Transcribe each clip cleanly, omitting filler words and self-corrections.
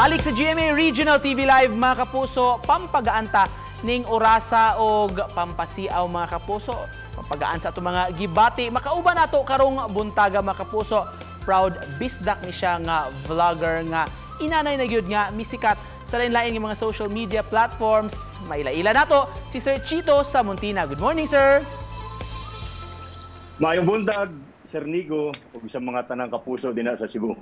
Balik sa GMA Regional TV Live, mga kapuso, pampagaanta ning orasa og pampasiaw, mga kapuso, pampagaan sa atong mga gibati. Makauban nato karong buntaga, mga kapuso, proud bisdak ni siya nga vlogger nga inanay na gyud nga misikat sa lain-lain nga mga social media platforms. Maila-ila nato si Sir Chito Samontina. Good morning, sir. Maayong buntag, Sir Nico, ug sa mga tanang kapuso dinha sa Cebu.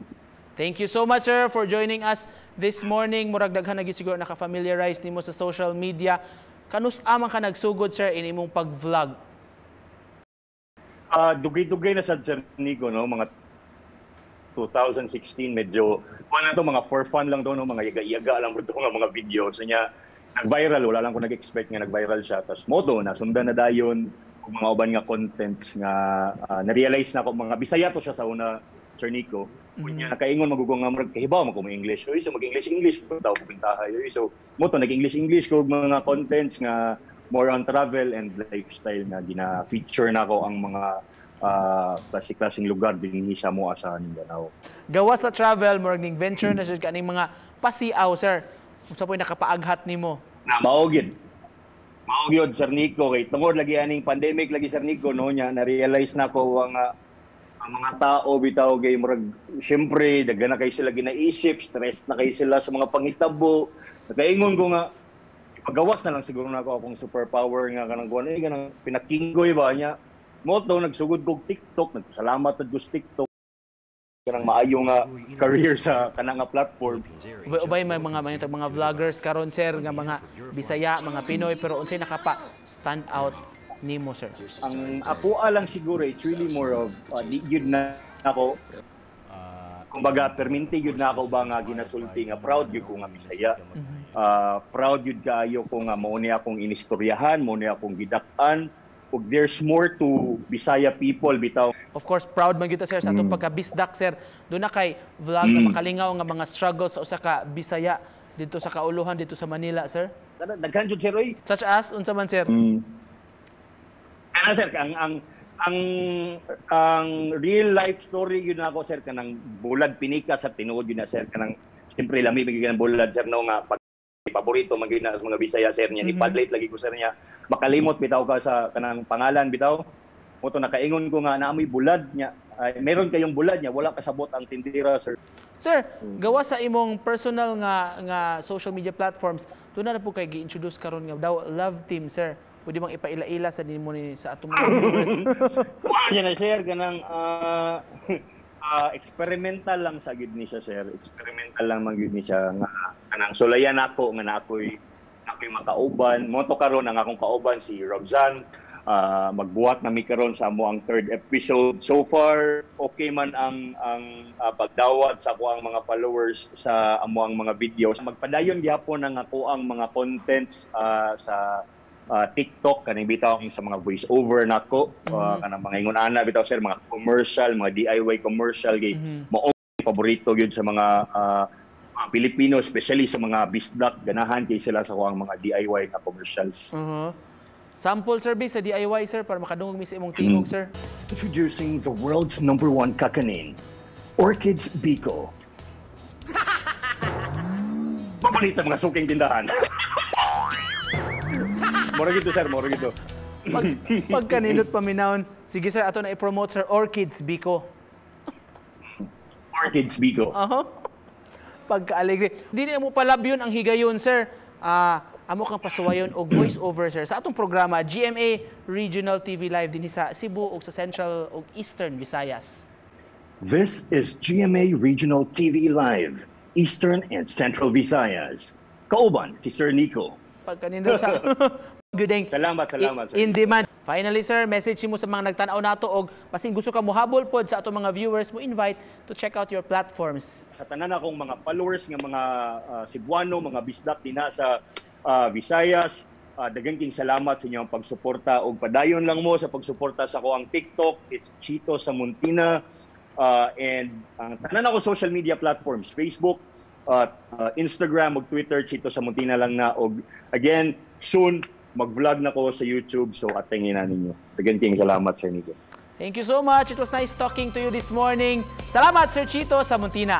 Thank you so much, sir, for joining us this morning. Murag daghan na gyud siguro naka-familiarize nimo sa social media. Kanus-a man ka nagsugod, sir, in imong pag-vlog? Dugay-dugay na sad, Sir Nico, no, mga 2016. Medyo kuan na to, mga for fun lang do, no, mga yaga-yaga lang to nga mga video. So nya nag-viral, wala lang ko nag-expect nga nag-viral siya. Tas mao to nasundan na dayon og mga uban nga contents nga na-realize na ako mga Bisaya to siya sa una, Sir Nico. Unya nakaingon man gud ko nga murag kahibaw man ko mo English. Uy, so mag-English English po tao pintahay. Uy, so mao to nag-English English ko og mga contents nga more on travel and lifestyle nga gina-feature nako ang mga klase-klaseng lugar dinhi sa amoa sa Mindanao. Gawas sa travel, murag ning venture na siya kaning mga pasiaw, sir. Unsa po'y nakapaaghat nimo? Na mao gyud. Mao gyud, Sir Nico, kay tungod lagi aning pandemic lagi, Sir Nico, no, nya na-realize nako ang mga tao bitaw kay murag syempre daghan na kay sila ginaisip, stress na kay sila sa mga panghitabo. Nakaingon ko nga ipagawas na lang siguro nako akong superpower nga kanang kuan eh, kanang pinakinggoy ba niya. Mao to nagsugod kog TikTok, nagpasalamat ko sa TikTok kanang maayo nga career sa kanang nga platform. Ubay-ubay may mga vloggers karon, sir, nga mga Bisaya, mga Pinoy, pero unsay nakapa stand out nimo, sir? Ang ako lang siguro, it's really more of di gyud na ako, kumbaga perminti gyud na ako ba nga ginasulti nga proud gyud ko nga Bisaya. Proud gyud kaayo ko nga mao ni akong inistoryahan, mao ni akong gidak-an ug there's more to Bisaya people bitaw. Of course, proud man gyud ta, sir, sa atong pagka-bisdak, sir. Duna kay vlog na makalingaw nga mga struggles sa usa ka Bisaya dito sa kauluhan dito sa Manila, sir. Daghan jud, sir, oy. Such as unsa man, sir? Kana, sir, ang real life story yun ako, sir, kanang bulad pinika sa tinuod yun na, sir, kanang siyempre lami bigyan ng bulad, sir, no, nga pag paborito man gyud na sa mga Bisaya, sir, niya ipalit lagi ko, sir, niya makalimot bitaw ka sa kanang pangalan bitaw. Mao to nakaingon ko nga naamoy bulad niya, ay, meron kayong bulad niya, wala kasabot ang tindira, sir. Sir, gawa sa imong personal nga social media platforms, doon na po kay gi-introduce karon nga daw love team, sir. Pwede bang ipaila-ila sa nimo ni sa atong mga viewers? Kuan na, sir, kanang experimental lang sa gid ni siya, sir. Experimental lang man gid ni siya nga kanang sulayan nako nga nakoy makauban. Mao to karon ang akong kauban si Robzan. Magbuhat na mi karon sa amo ang third episode. So far okay man ang pagdawat sa ako ang mga followers sa amo ang mga videos. Magpadayon gihapon ang ako ang mga contents sa TikTok, kaning bitaw ang sa mga voice over nako, kanang mga ingon ana bitaw, sir, mga commercial, mga DIY commercial kay mao paborito gyud sa mga Pilipino, especially sa mga bisdak, ganahan kay sila sa kuang mga DIY nga commercials. Sample service sa DIY, sir, para makadungog mi sa imong tingog, sir. Introducing the world's number one kakanin, Orchids Biko. Papalit ang mga suking tindahan. Mura gito, sir, mura gito. Pagkanindot paminawon. Sige, sir, ato na i-promote, sir, Orchids Biko. Orchids Biko. Aha. Pagka-alegre. Di na mo palabyon ang higayon, sir. Amo kang pasuwayon og voice over, sir, sa atong programa GMA Regional TV Live dinhi sa Cebu ug sa Central ug Eastern Visayas. This is GMA Regional TV Live, Eastern and Central Visayas. Kauban si Sir Nico. Pagkanindot sa Good day. Salamat, salamat, sir. In demand. Finally, sir, message mo sa mga nagtan-aw nato og basin gusto ka mohabol pod sa atong mga viewers, mo invite to check out your platforms. Sa tanan akong mga followers nga mga Cebuano, mga bisdak dinha sa Visayas, daghan king salamat sa inyong pagsuporta ug padayon lang mo sa pagsuporta sa akoang TikTok. It's Chito Samontina, and ang tanan ako social media platforms, Facebook, Instagram ug Twitter, Chito Samontina lang na. Og again, soon mag-vlog na ko sa YouTube, so atingin na ninyo. Daghan king salamat, Sir Nico. Thank you so much. It was nice talking to you this morning. Salamat, Sir Chito Samontina.